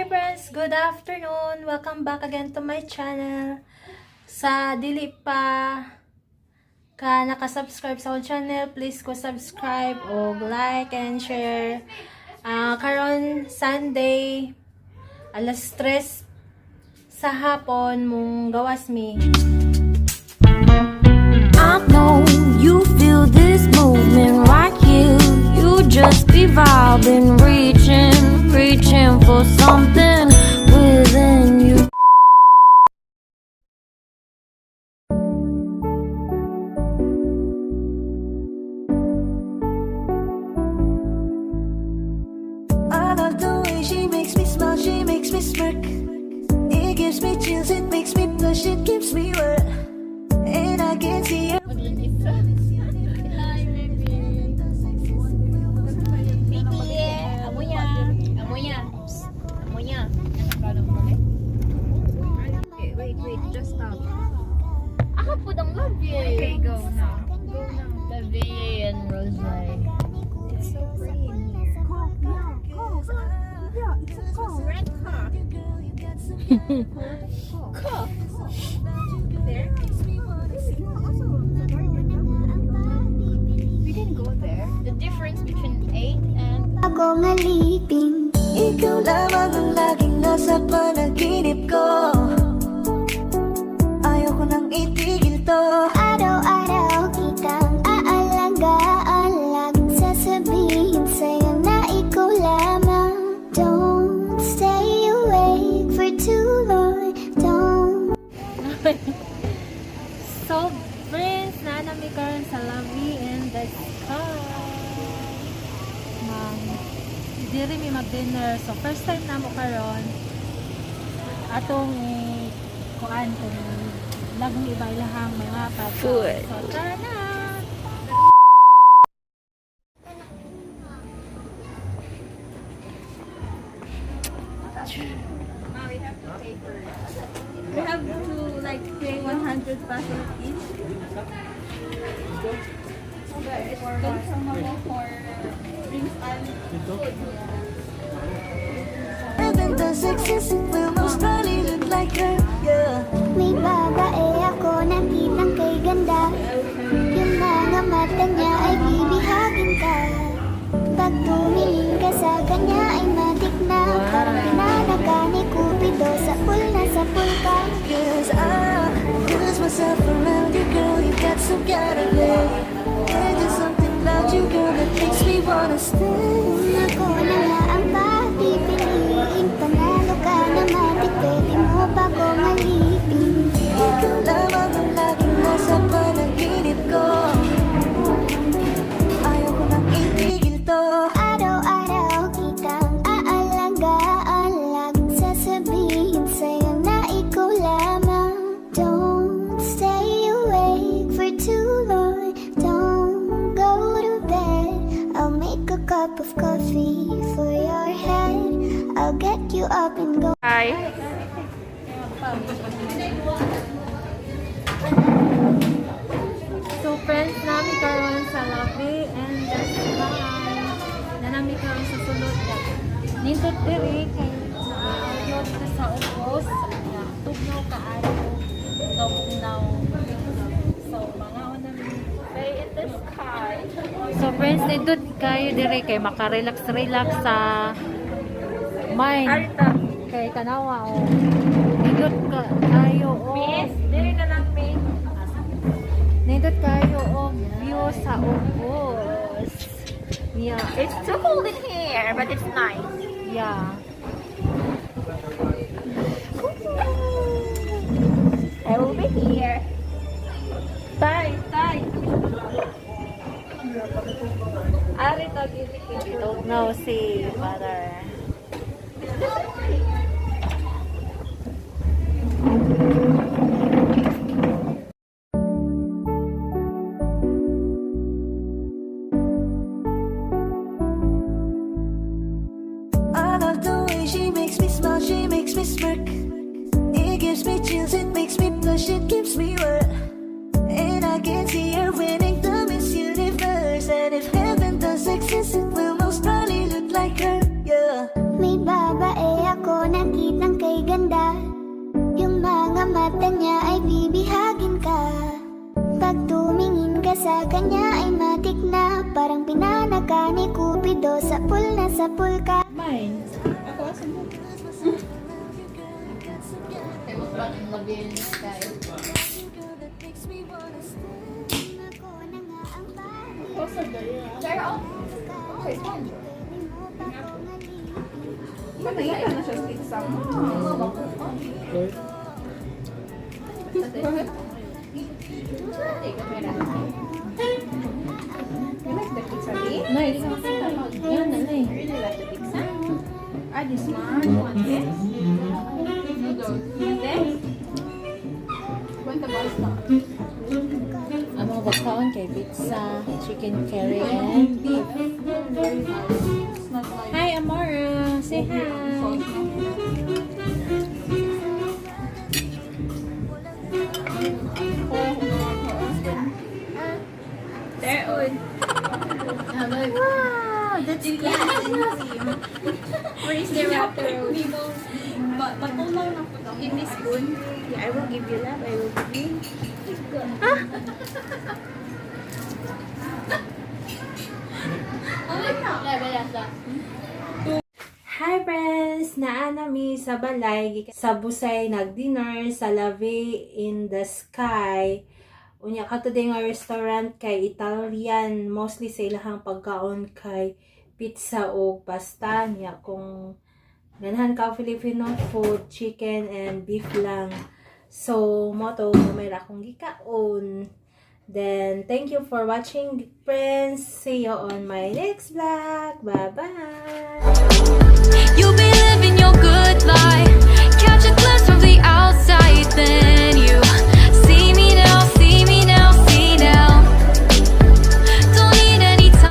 Hi friends! Good afternoon! Welcome back again to my channel. Sa dili pa ka nakasubscribe sa akong channel, please ko subscribe o like and share. Karon Sunday, alas 3 sa hapon mong gawas mi. I know you feel this movement right here. You just be vibing, reaching, reaching for something within you. I love the way she makes me smile, she makes me smirk. It gives me chills, it makes me blush, it gives me wet. And I can see her. Amoy amoy amoy. Wait, wait, just stop. Ako po ang love. Okay, go now. Go now. La and Rose. It's so pretty in here. Red car. Car. There? We can go there. The difference between 8 and Ako alipin. Ikaw lamang ang laging nasa panaginip ko. Ayaw ko nang itigil to. Araw-araw kitang aalagaan. Laging sasabihin sa'yo na ikaw lamang. Don't stay awake for too long. Don't So, friends, naa nami karon sa Lavi in the Sky. Mang, diri mi mag-dinner. So, first time namo karon atong kuan kung lagmi ba ilahang mga pagkain. Food. So, tara na! We have to like pay 100 pesos each. But it's consumable for drinks and food. Heaven does exist, it will most probably look like her, yeah. May babae ako nakitang kay ganda. Yung mga mata niya ay bibihagin ka. Pag tumingin ka sa kanya ay matik na. Parang pinana ka ni Cupido. Sapul na sapul ka. 'Cause I lose myself around you, girl. You got some kind of way. And there's something about you, girl, that makes me wanna stay. Kung ako na nga ang papipiliin, panalo ka na matik. Pwede mo pa kong alipin. Ikaw lamang ang laging nasa panaginip ko. Ayaw ko nang itigil to. Araw-araw kitang aalagaan. Laging sasabihin sa'yo na ikaw lamang. Don't stay awake for too long. Don't go to bed. I'll make a cup of coffee for your head. I'll get you up and go. Hi. So friends, naa mi karon sa Lavi and the Sky. Naa nami karon sa sulod ya. Nindot diri kay naayot ka sa ubos. Ya, tugnaw kaayo. Tugnaw. So mangaon nami. Bay in the sky. So friends, nindot kayo diri kay maka-relax relax sa mind. Arita. Kay tanawa oh. Nindot ka kayo oh. Miss, diri na lang, Miss. Nindot kayo og view sa ubos. Yeah. It's too cold in here, but it's nice. Yeah. I will be here. Tay, tay. Arita, gili. Don't know si father. I love the way she makes me smile, she makes me smirk. It gives me chills, it makes me blush, it gives me wet. And I can see her winning the Miss Universe. And if heaven does exist, it will most probably look like her, yeah. Sa kanya ay matik na. Parang pinana ka ni Cupido. Sapul na sapul ka. Mine. Ako, asa mo? Kaya magpang love you in the sky. Ako na nga ang bali. Ako sa daya. Pero, oh, it's fine. Pwede mo ba kong alipin? Manayita na siya sa pizza mo. Okay. Bakit? You like the pizza, eh? Nice. Yan, ano eh. Really like the pizza? Ah, this one. You want this? Noodles. You want this? Want the pasta? Ang mga pagkaon kay pizza, chicken curry, and beef. It's not like Hi, Amora! Say hi! Sauce na. There, oh. Wow! That's good! Where is the wrapper? Patunaw na po. Give me spoon. Yeah, I will give you love. I will give you. Hi, friends! Naa na mi sa balay sa Busay, nag-dinner sa Lave in the Sky. Unya kato din nga restaurant kay Italian, mostly sa ilahang pagkaon kay pizza o pasta niya. Kung ganahan ka Filipino food, chicken and beef lang. So mao to, may akong gikaon. Then thank you for watching, friends. See you on my next vlog. Bye bye. You